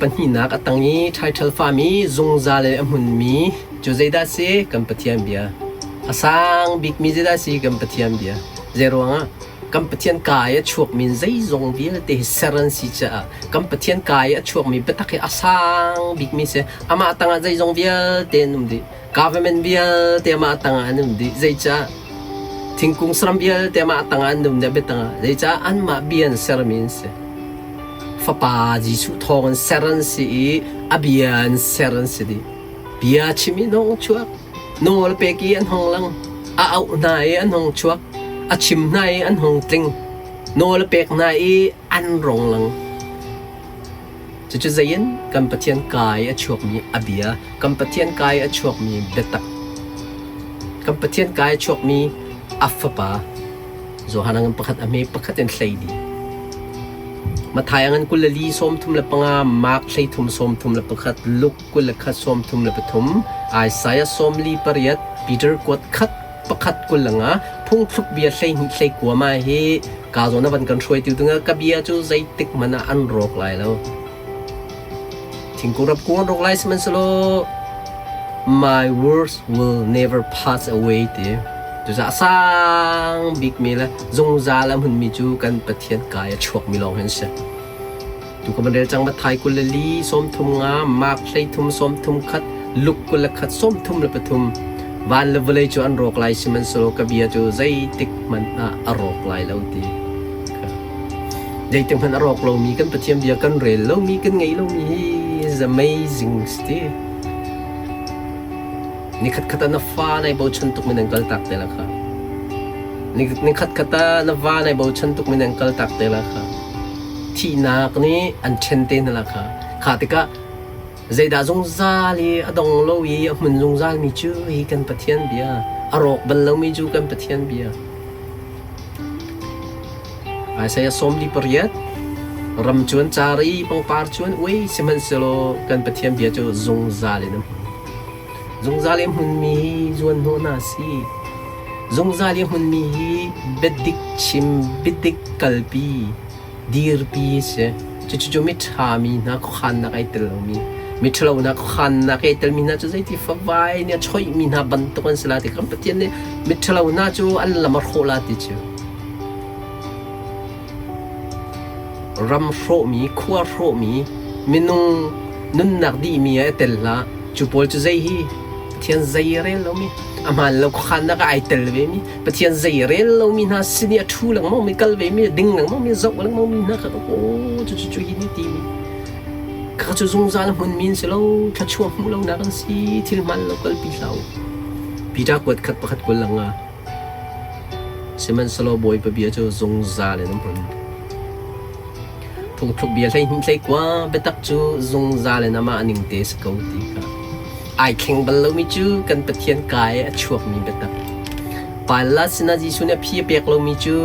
Pahnihnak a tang i ṭhaiṭhal fami zungzal in a hmunmi cu zeidah a si? Kan Pathian bia. A sang bikmi zeidah a si? Kan Pathian bia. Zeiruangah? Kan Pathian kaa i a chuakmi zeizong vialte hi ser an si caah kan Pathian kaa i a chuakmi biatak hi a sang bikmi si. Amah tangah zeizong vialte an um dih. Government vialte amah tangah an um dih. Zeicah? Thingkung saram vialte amah tangah an um dih biatangah. Zeicah? Anmah bia an sermi an si. Fapa Jesuh thawng in ser an si i a bia in ser an si dih. Bia chim i an hung chuak. Nawl pek i an hung lang. A auh hna i an hung chuak. A chim hna i an hung tling. Nawl a pek hna i an rong lang. Cucu zei in kan Pathian kaa i a chuakmi a bia, kan Pathian kaa i a chuakmi biatak, kan Pathian kaa i a chuakmi a Fapa, Johan ngan pakhat a hme pakhat in hlei dih. Matthai ngan 24 35, Mark 33 31, Luke 21 33, Isaiah 48, Peter kuat khat pakhat 25, phungthluk bia 12 hlei ma hi ka zawn a van kan hruaitu dingah ka bia cu zeitik hmanh ah an rawk lai lo. Thingkung rap kung an rawk lai sihmanhsehlaw my words will never pass away ti. Cucaah a sang bikmi le zungzal a hmunmi cu kan Pathian kai a chuakmi lawng hi an si. Tu ka van rel cang Matthai 24 35 Mark 13 31 Luke 21 33 van le vawlei cu an rawk lai sihmanhsehlaw ka bia cu zeitik hmanh ah a rawk lai lo ti. Zeitik hmanh a rawk lomi kan Pathian bia kan rel lomi kan ngei lomi hi is amazing ti. Nikhat khat ah na fa nai bochan tuk mi nan kal tak te la kha. Nikhat khat ah na va nai bochan tuk mi nan kal tak te la kha. Thihnak nih an ṭhen te hna la kha. Kha tikah zeidah zungzal i a dong lo i a hmun zungzal mi cu hi kan Pathian bia. A rawk bal lomi cu kan Pathian bia. Isaiah 48 Ram cu an car i pangpar cu an uai sihmanhsehlaw kan Pathian bia cu zungzal in a hmun. Zungzal i a hmunmi hi zuanhnawh hna a si. Zungzal i a hmunmi hi biadik chim, biadik kalpi, dirpi a si. Cucu miṭha mi hna khuakhannak ai tel lomi, miṭhalo hna khuakhannak ai telmi hna cu zeiti favai nih a choihmi hna bantuk an si la ti kan Pathian nih miṭhalo hna cu an lam a hrawh la ti cu. Ram hrawhmi, khua hrawhmi, minung nunnak dihmi ah i tel hlah. Cu pawl cu zei hi? Pathian zei a rel lomi, a hmaan lo khuakhannak ah ai tel vemi, Pathian zei a rel lomi hna sin i a ṭhu lengmangmi, kal vemi, ding lengmangmi, zoh lengmangmi hna kha aw cucu cu hi nih timi kha cu zungzal a hmunmi an si lo, thluachuah hmuh lonak an si, thil hmaan lo kalpi hlah u. Peter kuat khat pakhat kul langa. Sihmanhsehlaw Bawipa bia cu zungzal in a hmun. Phungthluk bia 12 hleikua biatak cu zungzal in amah ning te si ko ti kha. Ai thleng bal lomi cu kan Pathian kaa i a chuakmi biatak. Palla sinah Jesuh nih a phi a pek lomi cu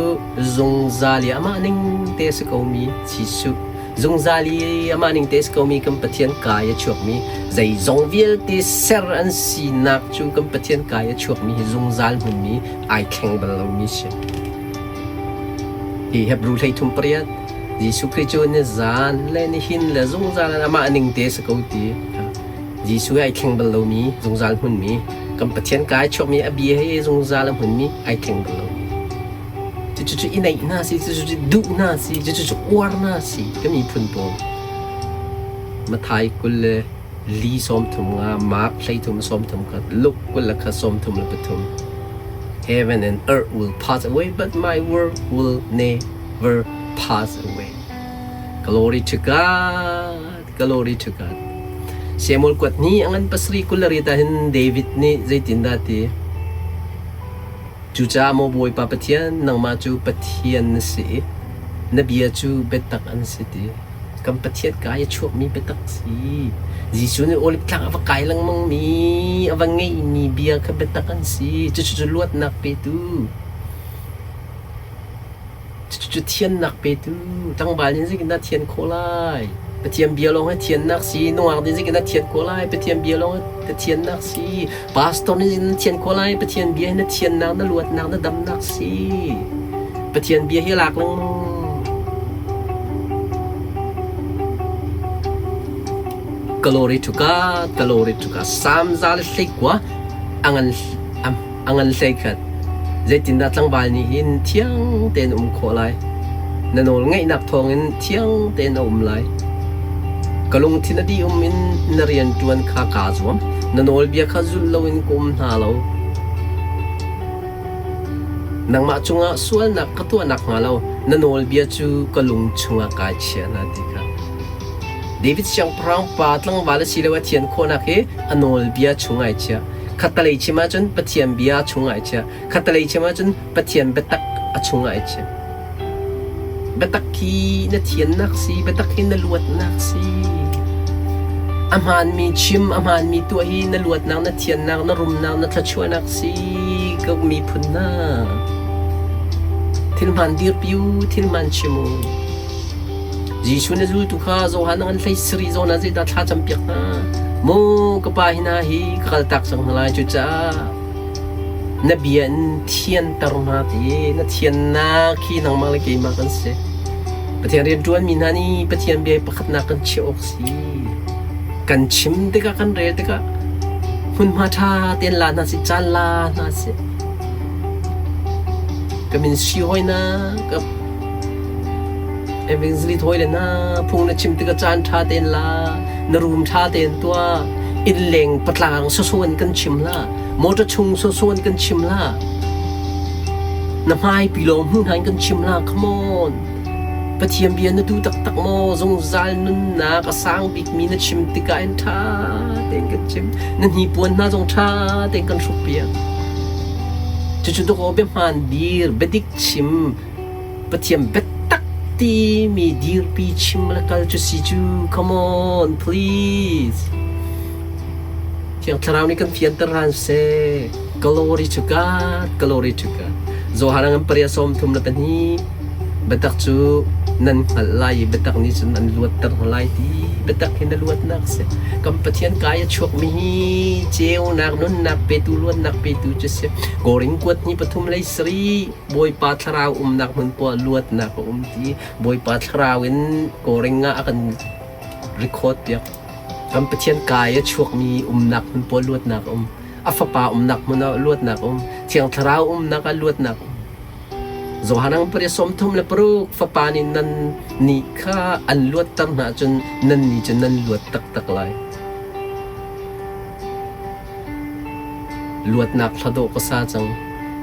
zungzal i amah ning te a si komi Jesuh. Zungzal i amah ning te a si komi kan Pathian kaa i a chuakmi zeizong vialte ser an sinak cu kan Pathian kaa i a chuakmi hi zungzal hmunmi ai thleng bal lomi si. Hi Hebrew 33 pariat Jesuh Khrih cu nizan le nihin le zungzal in amah ning te si ko ti. Jesuh hi ai thleng bal lomi zungzal hmunmi kan Pathian kaa i chuakmi a bia hi zungzal a hmunmi ai thleng bal lomi. Cucu i neih hna si, cucu duh hna si, cucu uar hna si ka miphun pawl. Matthai 20 le li 33, Mark 13 31, Luke 21 33. Heaven and earth will pass away, but my word will never pass away. Glory to God. Glory to God. Samuel kuat ni a ngan pasarih kul le riat ah hin David nih zeitindah ti? Cucaah maw Bawipa Pathian, nangmah cu Pathian na si i na bia cu biatak an si ti. Kan Pathian ka i a chuakmi biatak si. Jesuh nih Olive tlang a va kai lengmangmi, a va ngeihmi bia kha biatak an si. Cucu cu luatnak petu. Cucu thiannak petu tlangval nih zeitindah thian khawh lai? Pathian bia lawng hi thiannak si. Nungak nih zeitindah thian khawh lai? Pathian bia lawng hi thiannak si. Pastor nih zeitindah thian khawh lai? Pathian bia hi na thiannak, na luatnak, na damnak si. Pathian bia hi lak lengmang. Glory to God, glory to God. Psalm 121 a ngan a ngan 11. Zeitindah tlangval nih hin thiang tein um khawh lai? Na nawl ngaihnak thawngin thiang tein a um lai. Ka lungthin a dih um in na rian ṭuan kha kaa zuam. Na nawlbia kha zulh loin ka um hna lo. Nangmah cungah sualnak ka tuah nakhnga lo na nawlbia cu ka lung chungah kai chia hna ti kha. David siangpahrang pa tlangval a si lo a thian khawhnak hi a nawlbia chung ai chia. Khattalei chim ahcun Pathian bia chung ai chia. Khattalei chim ahcun Pathian biatak a chung ai chia. Biatak hi na thiannak si, biatak hi na luatnak si. A hmaanmi chim, a hmaanmi tuah hi na luatnak, na thiannak, na rumnak, na thluachuahnak si ka miphun hna. Thil hmaan dirpi u, thil hmaan chim u. Jesuh na zultu kha Johan an hlei sari zawn ah zeidah thla campiak hna? Mu ka pa hi hna hi ka kaltak cang hna lai cucaah Na bia in thianter hna ti na thiannak hi nangmah le keimah kan si. Pathian rianṭuanmi hna nih Pathian bia hi pakhatnak kan chiah awk si. Kan chim tikah kan rel tikah hmunhma ṭha tein la hna sih, caan la hna sih. Ka min si hawi na, ka evangelist hawi le na phung na chim tikah caan ṭha tein la, na room ṭha tein tuah, innleng patlang sawsawh in kan chim hlah. Motor chung sawsawh in kan chim hlah. Na hmaipi lawng hmu hna in kan chim hlah. Come on. Pathian bia na duh taktak maw? Zungzal nunnak a sang bikmi na chim tikah in ṭha tein kan chim. Na hnipuan hna zong ṭha tein kan hrukpiak. Cucu dawkaw biahmaan dir, biadik chim, Pathian biatak timi dirpi chim le kal cu si cu. Come on, please. Thiang Thlarau nih kan fianter hlan seh. Glory to God, glory to God. Johan ngan paria 32. Biatak cu nan hngalh lai i biatak nih cun an luatter hna lai ti biatak hi na luatnak si. Kan Pathian kai a chuakmi hi ceunak nunnak petu luatnak petu cu si. Korin kuat ni pathum lei sari Bawipa Thlarau umnak hmun poah luatnak a um ti. Bawipa Thlarau in Koring ah a kan record piak. Kan Pathian kai a chuakmi umnak hmun pawl luatnak a um. A fapa umnak hmun ah luatnak a um. Thiang Thlarau umnak ah luatnak a um. Johan ang pari 36 fapa nih nan nih kha an luatter hna ahcun nan nih cu nan luat taktak lai. Luatnak hladawh ka sa cang.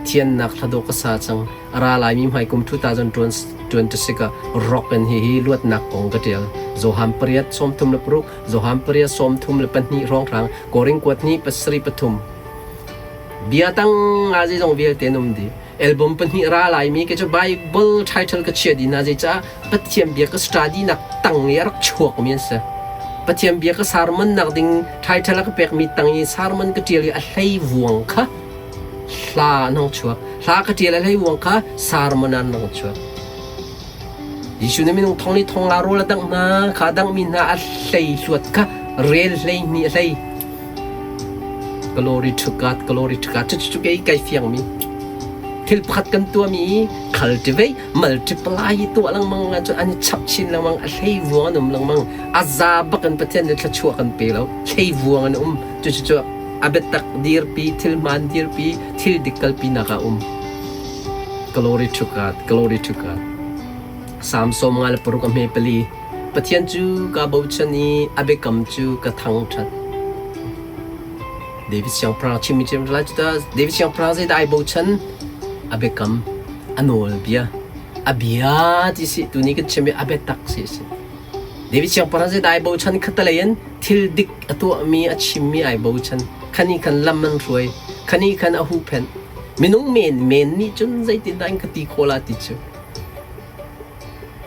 Thiannak hladawh ka sa cang. A ra laimi hmaikum 2026 ah rock in hihi luatnak kong ka ṭial. Johan pariat 36, Johan pariat 32 hrawnghrang, Korin kuat hnih pasarih pathum. Bia tang nga zeizong vialte an um dih. Album pahnih ra laimi ke cu Bible title ka chiah dih hna zeicah Pathian bia ka study nak tang i a rak chuakmi an si. Pathian bia ka sermon nak ding title a ka pekmi tang i sermon ka ṭial i a hlei vuang kha Hla an hung chuak. Hla ka ṭial a hleivuang kha sermon an hung chuak. Jesuh nih minung thong li thong nga rawl a dangh hna kha a danghmi hna a hlei hluat kha rel hlei hnih a hlei. Glory to God, glory to God. Cucu kei kai fiangmi. Thil pakhat kan tuahmi cultivate, multiply tuah lengmang ahcun an i chap chin lengmang, a hlei vuang an um lengmang. A za bak in Pathian nih thluachuah kan pe lo. Hlei vuang an um. Cucu a biatak dirpi, thil hmaan dirpi, thil dik kalpinak ah um. Glory to God, glory to God. Psalm 56 a hme pali. Pathian cu kaa bochan i a biakam cu ka thangṭhat. David siangpahrang chimmi chim lai cu ta David siangpahrang zeidah ai bochan? A biakam, a nawlbia, a bia ti si tuni kan chim i a biatak si si. David siangpahrang zeidah ai bochan khatalei in thil dik a tuahmi a chimmi ai bochan. Khani khan lam an hruai, khani khan a huhphenh. Minung menmen nih cun zeitindah in ka ti khawh la ti cu.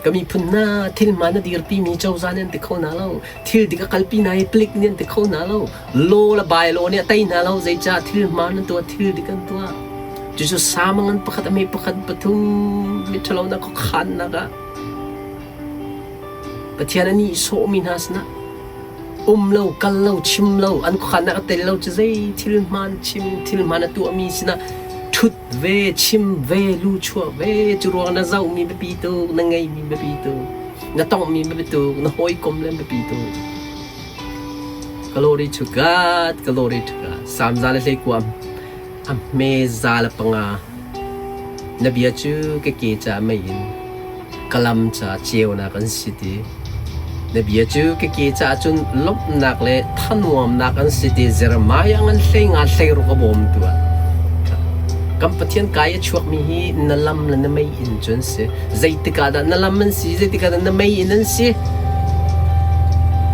Ka miphun hna thil hmaan a dirpimi cozah nih an ti kho hna lo. Thil dik a kalpi hna i palik nih an ti kho hna lo. Law le bylaw nih a tei hna lo. Zeicah thil hmaan an tuah, thil dik an tuah. Cucu samang an pakhat a hme pakhat pathum miṭhalonak khuakhannak ah Pathian a nihsawhmi hna sinah um lo, kal lo, chim lo, an khuakhannak a tel lo cu zei thil hmaan chim, thil hmaan a tuahmi sinah ṭhut ve, chim ve, luchuah ve, cu ruang na zohmi biapi tuk, na ngeimi biapi tuk, na tonghmi biapi tuk, na hawikom le biapi tuk. Glory to God, glory to God. Psalm 121 a hme 105. Na bia cu ka ke ca mei in ka lam ca ceunak an si ti. Na bia cu ka ke caah cun lawmhnak le thanuamnak an si ti Jeremiah ngan hlei nga hlei ruk a bawmtu ah. Kan Pathian kai a chuakmi hi na lam le na mei inn cu an si. Zeitik ah dah na lam an si, zeitik ah dah na mei inn an si?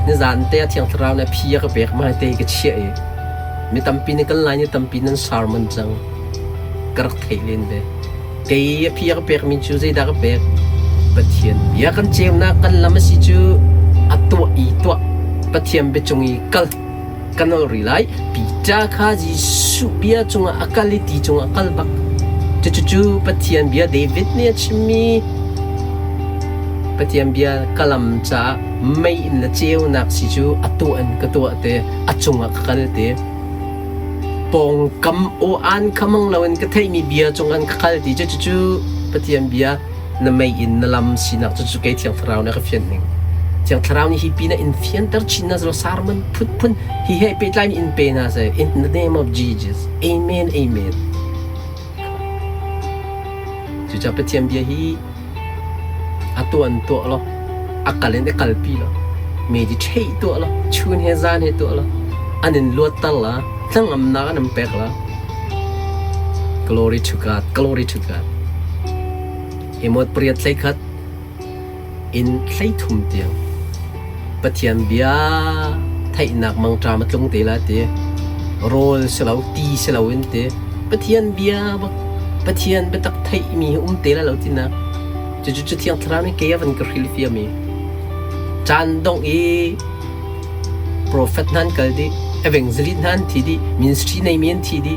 Nizan te a Thiang Thlarau nih a phi a ka pek ma te ka chiah i mi tampi nih kan lai ni tampi nan sermon cang ka rak theih len ve. Kei a phi a ka pekmi cu zeidah ka pek? Pathian bia kan ceunak kan lam a si cu a tuah i tuah Pathian biacung i kal ka nol rih lai. Peter kha Jesuh bia cungah a kal i ti cungah a kal bak. Cucu Pathian bia David nih a chimmi Pathian bia ka lam caah mei in le ceunak si cu a tuah in ka tuah te, a cungah ka kal te. Pawngkam aw-aan kha mang loin ka theihmi bia cungah ka kal ti cu cucu Pathian bia na mei in na lam sinak cucu kei Thiang Thlarau nih a ka fianh ning. Thiang Thlarau nih hi pin ah in fianter chin na selaw sermon phunphun hi he pehtlai in pe hna seh in the name of Jesus. Amen. Amen. Cucaah Pathian bia hi a tuah in tuah law, a kal in i kalpi law, meditate tuah law, chun he zan he tuah law, an in luatter la, hnangamnak an in pek la. Glory to God, glory to God. Amos pariat 11 in 30 tiang Pathian bia theihnak mangṭam a tlung te la ti. Rawl si lo, ti si lo in ti. Pathian bia bak Pathian biatak theihmi hi um te la lo tinak. Cucu cu Thiang Thlarau nih kei a van ka hrilhfiam i caan dongh i profet hna an kal dih, evangelist hna an thi dih, ministry neimi an thi dih,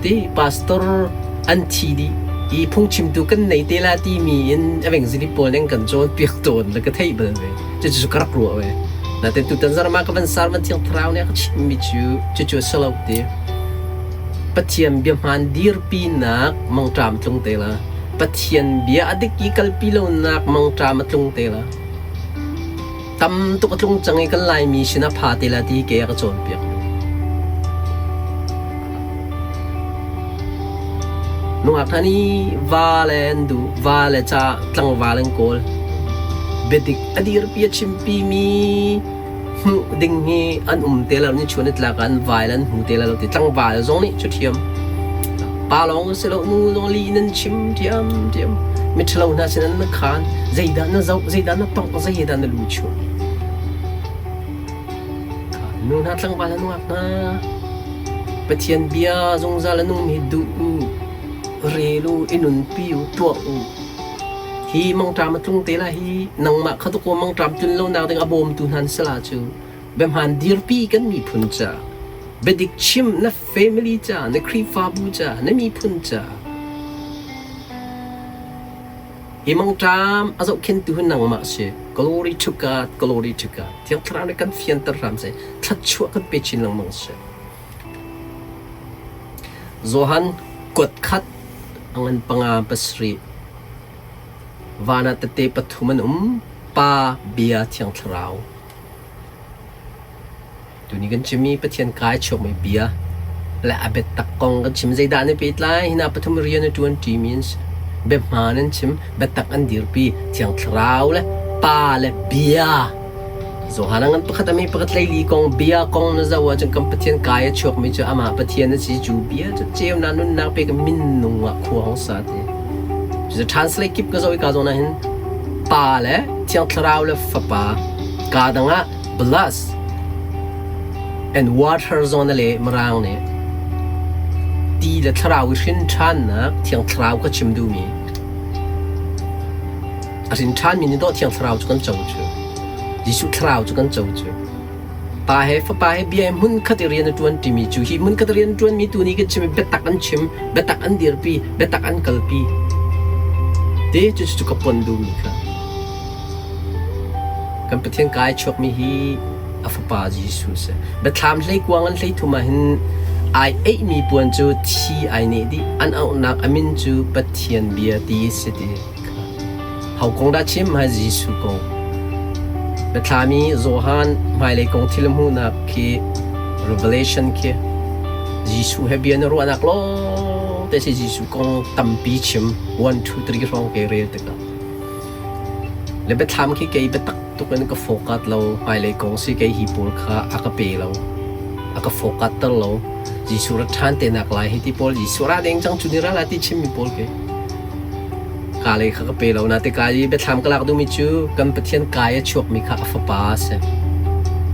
ti pastor an thi dih i phungchimtu kan nei te la timi in evangelist pawl nih an kan cawnpiak tawn le ka theih bal ve. Cucu ka rak ruah ve. Natin tutan zarh ah ka van sar van Thiang Thlarau nih a ka chimmi cu cucu a si lo ti. Pathian bia hmaan dirpinak mangṭam tlung te la. Pathian bia a dik i kalpi lonak mangṭam a tlung te la. Tam tuk a tlung cang i kan Laimi sinah pha te la ti ke a ka cawnpiak. Nungak hna nih va le an duh, va le ca tlangval an kawl. Biadik a dirpi a chimpimi hmuh ding hi an um te lo ni chun tlak an vai an hmu te lo ti tlangval zong nih cu thiam. Pa lawng si lo nu zong li nan chim thiam thiam. Miṭhalo hna sin an na khan zeidah na zoh zeidah na tongh zeidah na lu chuah. Nu hna tlangval hna nungak hna Pathian bia zungzal a nungmi duh u, rel u, i nunpi u, tuah u. Hi mangṭam a tlung te lai hi nangmah kha dakaw mangṭam tlun lonak ding a bawmtu hna an si la cu biahmaan dirpi kan miphun ca biadik chim na family ca na Khrihfabu ca na miphun ca Hi mangṭam a zohkhenhtu hi nangmah si. Glory to God, glory to God. Thiang Thlarau nih kan fianter hram seh. Thluachuah kan pe chin lengmang seh. Johan kuat khat a ngan panga pasarih. Van ah tete pathum an um. Pa, Bia, Thiang Thlarau. Tuni kan chimmi Pathian kai chuakmi bia le a biatak kong kan chim. Zeidah an i pehtlai? Hi hna pathum rian a ṭuan ṭimi an si. Biahmaan an chim, biatak an dirpi, Thiang Thlarau le Pa le Bia. Johan a ngan pakhat a mi pakhat leili kong bia kong na zoh ahcun kan Pathian kai a chuakmi cu amah Pathian a si cu bia cu ceunak nunnak pek minung ah khua hong sa ti. Cucu translate kip ka zoh i ka zawn ah hin Pa le Thiang Thlarau le Fapa kaa dang ah Blast and water zawn le Mirang nih ti le thlarau i hrin ṭhannak Thiang Thlarau ka chim duhmi a hrin ṭhanmi nih dawh Thiang Thlarau cu kan co cu Jesuh Thlarau cu kan co cu Pa he Fapa he bia he hmunkhat i rian a ṭuan ṭimi cu hi hmunkhat i rian ṭuanmi tu nih kan chim i biatak an chim biatak an dirpi biatak an kalpi te cu cu ka pon duhmi kha Kan Pathian kai chuakmi hi a fapa Jesuh a si. Biathlam hleikuang an hleithum ah hin ai eihmi puan cu thi ai neh dih. An auhnak a min cu Pathian bia ti a si ti. Ho kong dah chim? Hai Jesuh kong. Biathlam i Johan hmailei kong thil a hmuhnak khi Revelation khi Jesuh he bia na ruahnak lawng te si Jesuh kong tampi chim 1 2 3 hrawng ke rel tikah le biathlam khi kei biatak tuk in ka focus lo hmailei kong si kei hi pawl kha a ka pe lo a ka focus ter lo Jesuh ra ṭhan te nak lai hi ti pawl Jesuh ra deng cang cu ni ra la ti chimmi pawl ke Ka lei kha ka pe lo na tikah i biathlam ka lak duhmi cu kan Pathian kai a chuakmi kha a fapa a si.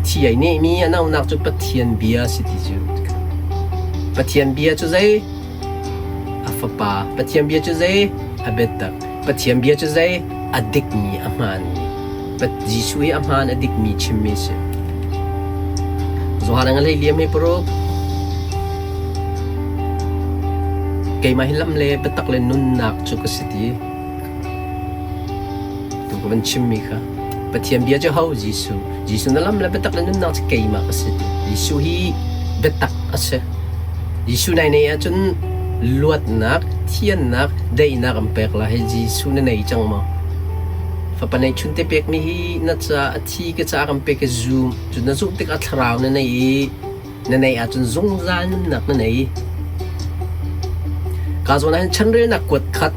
Thi ai nehmi a naunak cu Pathian bia a si ti cu. Pathian bia cu zei? A fapa. Pathian bia cu zei? A biatak. Pathian bia cu zei? A dikmi, a hmaanmi. Jesuh hi a hmaan a dikmi chimmi a si. Johan a hlei liam hi paruk. Keimah hi lam le biatak le nunnak cu ka si ti. Tu ka van chimmi kha. Pathian bia cu ho? Jesuh. Jesuh na lam le biatak le nunnak cu keimah ka si ti. Jesuh hi biatak a si. Jesuh nai nei ahcun luatnak, thiannak, daihnak an pek la. Hi Jesuh na nei cang maw? Fapa neihchun te pekmi hi na ca a thi ka ca kan pek i zum. Cun na zumh tikah thlarau na nei i na neih ahcun zungzal nunnak na nei. Ka zawn ahhin chanrelnak kuat khat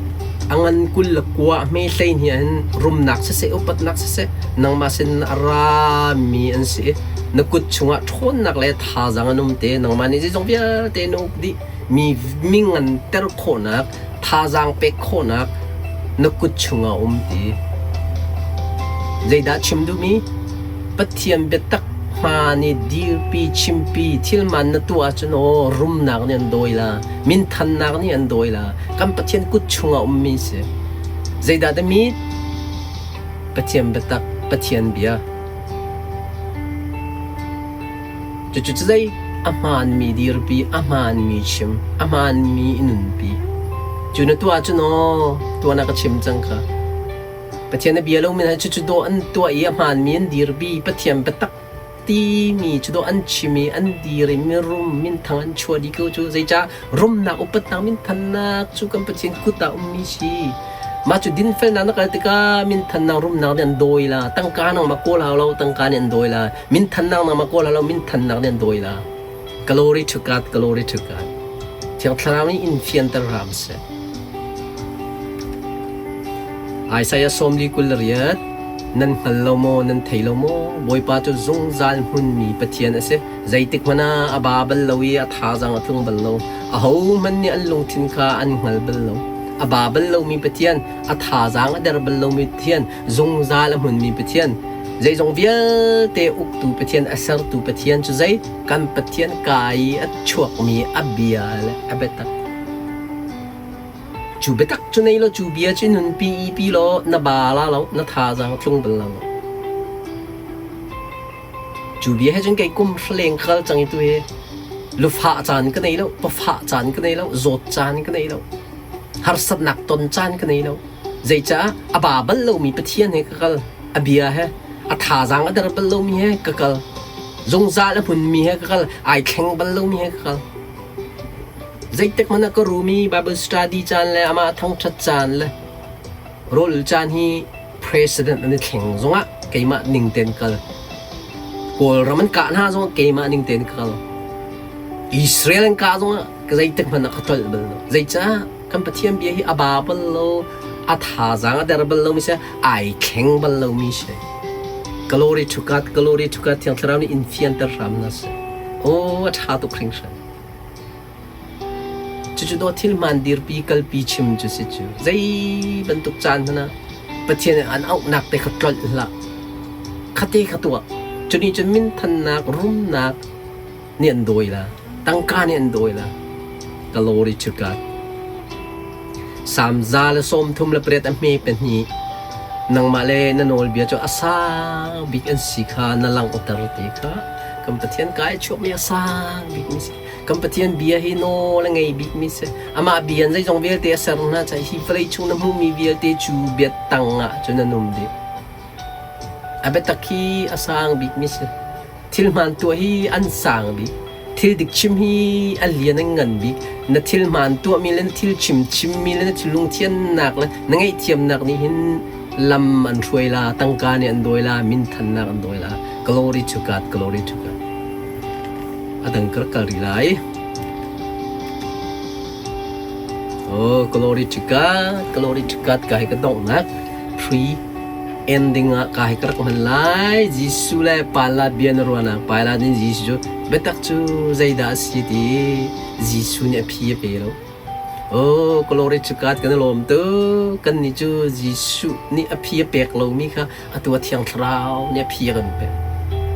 a ngan 29 hme hlei hnih ahhin rumnak siseh upatnak siseh nangmah sin a rami an si i na kut chungah ṭhawnnak le thazaang an um te nangmah nih zeizong vialte na uk dih mi mi nganter khawhnak thazaang pek khawhnak na kut chungah um ti. Zeidah chim duhmi? Pathian biatak hmaan i dirpi chimpi thilman na tuah ahcun aw rumnak nih an dawi la, minthannak nih an dawi la. Kan Pathian kut chungah ummi si. Zeidah dah mi? Pathian biatak, Pathian bia. Cucu zei a hmaanmi dirpi, a hmaanmi chim, a hmaanmi i nunpi. Cu na tuah ahcun aw, tuan ah ka chim cang kha. Pathian a bia lomi hna cucu dawh an tuah i a hmaanmi an dirpi, Pathian biatak timi cu dawh an chim i an dir i mirum minthang an chuah dih ko cu. Zeicah rumnak upatnak minthannak cu kan Pathian kut ah ummi si. Mah cu dinfelnak na kal tikah minthannak rumnak nih an dawi la. Tangka nangmah kawl hau lo, tangka nih an dawi la. Minthannak nangmah kawl hau lo, minthannak nih an dawi la. Glory to God, glory to God. Thiang Thlarau nih in fianter hram seh. Isaiah 48 Nan hngal lo maw, nan thei lo maw? Bawipa cu zungzal hmunmi Pathian a si. Zeitik hmanh ah a ba bal lo i a thazaang a tlung bal lo. Ahohmanh nih an lungthin kha an hngal bal lo. A ba bal lomi Pathian, a thazaang a der bal lomi Pathian, zungzal a hmunmi Pathian, zeizong vialte uktu Pathian, a sertu Pathian cu zei kan Pathian kaa i a chuakmi a bia le a biatak. Cu biatak cu nei law cu bia cu nunpi i pi law na ba la lo, na thazaang a tlung bal lo. Cu bia he cun kei kum hraleng ka kal cang i tu hi lufah caan ka nei lo, pawfah caan ka nei lo, zawt caan ka nei lo, harsatnak ton caan ka nei lo. Zeicah a ba bal lomi Pathian he ka kal, a bia he, a thazaang a der bal lomi he ka kal, zungzal a hmunmi he ka kal, ai thleng bal lomi he ka kal. Zeitik hmanh ah ka rum i Bible study caan le amah thangṭhat caan le rawl caan hi president an i thleng zongah keimah ning tein kal. Kawlram an kah hna zongah keimah ning tein ka kal. Israel an kah zongah ka zeitik hmanh ah ka tlolh bal lo. Zeicah kan Pathian bia hi a ba bal lo, a thazaang a der bal lomi si, ai thleng bal lomi si. Glory to God, glory to God, Thiang Thlarau nih in fianter hram hna seh. Aw, a ṭha tuk hringhran. Cucu dawh thil hmaan dirpi kalpi chim cu si cu. Zei bantuk caan hmanh ah Pathian nih an auhnak te kha tlolh hlah. Khate kha tuah. Cu nih cun minthannak, rumnak nih an dawi la. Tangka nih an dawi la. Glory to God. Salm 138 a hme pahnih. Nangmah le na nawlbia cu a sang bik an si kha na langhter ti kha kan Pathian kai chuakmi a sang bikmi si. Kan Pathian bia hi nawl a ngei bikmi si. Amah bia in zeizong vialte a ser hna caah hi vawlei chung na hmuhmi vialte cu bia tang ah cun an um dih. A biatak hi a sang bikmi si. Thil hmaan tuah hi an sang bik. Thil dik chim hi a lian an ngan bik. Na thil hmaan tuahmi le na thil chim chimmi le na thil lungthiannak le na ngaihthiamnak nih hin Lam an hruai la, tangka nih an dawi la, minthannak an dawi la. Glory to God, glory to God. A dang kar kal rih lai. Oh, glory to God, glory to God ka hi ka donghnak pre ending ah ka hi ka rak hman lai. Jesuh le Pala bia na ruahnak Pala nih Jesuh cu biatak cu zeidah a si ti Jesuh nih a phi a pe lo. Oh, glory to God kan i lawm tuk. Kannih cu Jesuh nih a phi a pek lomi kha atu a Thiang Thlarau nih a phi a kan pek.